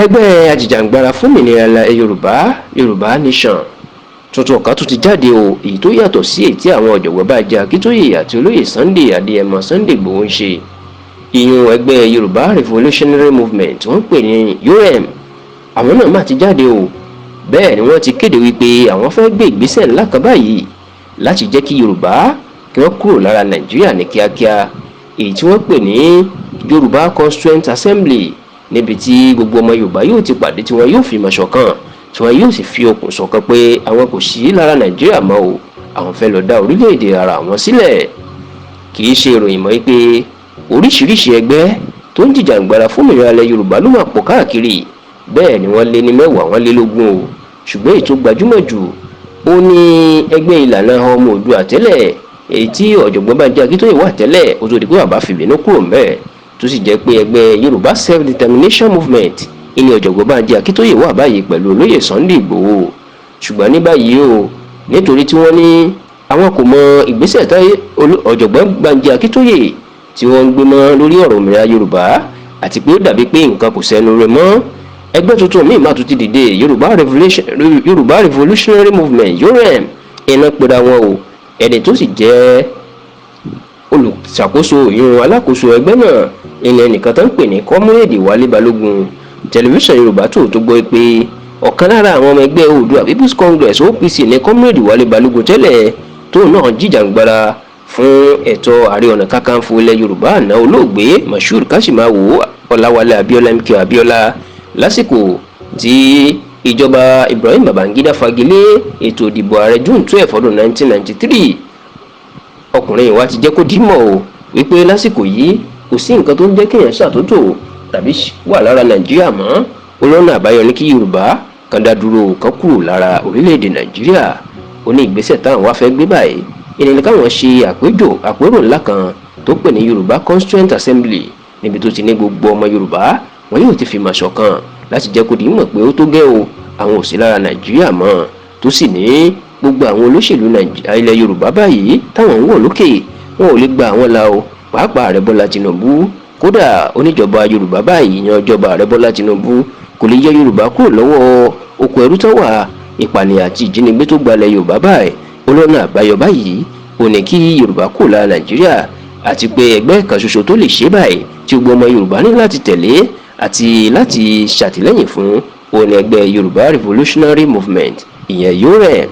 Ẹgbẹ́ ajìjàǹgbara fómìnira ilẹ̀ Yorùbá, Yorùbá Nation tuntun kan tún ti jáde o, èyí tó yàtọ̀ sí èyí tí àwọn ọ̀jọ̀gbọ́n Bánjí Akíntóyè àti olóyè Sunday Adéyẹmọ Sunday Ìgbòho ń ṣe. Ìyún ẹgbẹ́ Yorùbá Revolutionary Movement, wọ́n ń pè ní YOREM, àwọn náà má ti jáde o. Bẹ́ẹ̀ ni wọ́n ti kéde wípé àwọn fẹ́ gbé ìgbésẹ̀ ńlá kan báyìí láti jẹ́ kí Yorùbá kí wọ́n kúrò lára Nàìjíríà ní kíákíá, èyí tí wọ́n pè ní Yorùbá Constituent Assembly, níbi tí gbogbo ọmọ Yorùbá yóò ti pàdé, tí wọ́n yóò fi mọ̀ ṣọ̀kan, tí wọ́n yóò sì fi okùn ṣọ̀kan pé àwọn kò sí lára Nàìjíríà mọ́ o, àwọn fẹ́ lọ dá orílẹ̀-èdè ara àwọn sílẹ̀. Kì í ṣe ìròyìn mọ́ pé oríṣiríṣi ẹgbẹ́ tó ń jìjàǹgbara fún òmìnira ilẹ̀ Yorùbá ló máa pọ̀ káàkiri. Bẹ́ẹ̀ ni wọ́n lé ní 10, wọ́n lé 20 o. Ṣùgbọ́n èyí tó gbajúmọ̀ jù ó ní ẹgbẹ́ Ìlànà Ọmọ Oòduà tẹ́lẹ̀, èyí tí ọ̀jọ̀gbọ́n Bánjí Akíntóyè wà tẹ́lẹ̀, ó tó di pé bàbá fìbínú kúrò ńbẹ̀, tó sì jẹ́ pé ẹgbẹ́ Yorùbá Self Determination Movement ìní ọ̀jọ̀gbọ́n Bánjí Akíntóyè wà báyìí pẹ̀lú olóyè Sunday Ìgbòho. Ṣùgbọ́n ní báyìí o, nítorí tí wọ́n ní àwọn kò mọ ìgbésẹ̀ tí ọ̀jọ̀gbọ́n Bánjí Akíntóyè tí wọ́n ń gbé mọ́ lórí ọ̀rọ̀ òmìnira Yorùbá, àti pé ó dàbí pé nǹkan kò sẹ́nu rẹ̀ mọ́, ẹgbẹ́ tuntun míì má tún ti dìde. Yorùbá Revolutionary Movement, YOREM, iná pera wọn o. Ẹni tó sì jẹ́ olùṣàkóso, ìyún alákòóso ẹgbẹ́ náà, ilẹ̀ nìkan tó ń pè ní Comrade Wálé Balógun. Tẹlifíṣàn Yorùbá tó tó gbọ́ pé ọ̀kan lára àwọn ọmọ ẹgbẹ́ Oòduà People's Congress, OPC, ní Comrade Wálé Balógun tẹ́lẹ̀, tó náà jìjàǹgbara fún ẹ̀tọ́ Ààrẹ Ọ̀nà Kakanfò ilẹ̀ Yorùbá àná, olóògbé Moshood Kashimawo Ọláwálé Abíọ́lá, MK Abíọ́lá, lásìkò tí ìjọba Ibrahim Babangida fagilé ètò ìdìbò ààrẹ June 12 ọdún 1993. Ọkùnrin wa ti jẹ́ kó dímọ̀ o wípé lásìkò yìí, kò sí nǹkan tó ń jẹ́ kéèyàn ṣàtúntò tàbí wà lára Nàìjíríà mọ́. Olóńnà àbáyọ ní kí Yorùbá kan dá dúró, kan kúrò lára orílẹ̀-èdè Nàìjíríà. Ó ní ìgbésẹ̀ táwọn wá fẹ́ gbé báyìí ìnìyàn káwọn ṣe àpéjọ àpérò ńlá kan tó pè ní Yorùbá Constituent Assembly, níbi tó ti ní gbogbo ọmọ Yorùbá wọn yóò ti fìmọ̀ ṣọ̀kan láti jẹ́ kó di mọ̀ pé ó tó gẹ́ o, àwọn ò sí lára Nàìjíríà mọ́. Tó sì ní gbogbo àwọn olóṣèlú ilẹ̀ Yorùbá báyìí táwọn ń wò lókè, wọn ò lè gba àwọn la o, pàápàá Ààrẹ Bọ́lá Tinubu. Kódà oníjọba Yorùbá báyìí yan ìjọba Ààrẹ Bọ́lá Tinubu kò lè yọ Yorùbá kúrò lọ́wọ́ oko ẹrú tó wà, ìpànìyàn àti ìjínigbé tó gbalẹ̀ Yorùbá báyìí. Olóńnà àbáyọ báyìí ò ní kí Yorùbá kúrò lára Nàìjíríà, àti pé ẹgbẹ́ kan ṣoṣo tó lè ṣe báyìí tí gbogbo ọmọ Yorùbá ní láti tẹ̀lé àti láti ṣàtìlẹ́yìn fún òun ẹgbẹ́ Yorùbá Revolutionary Movement, ìyẹn YOREM.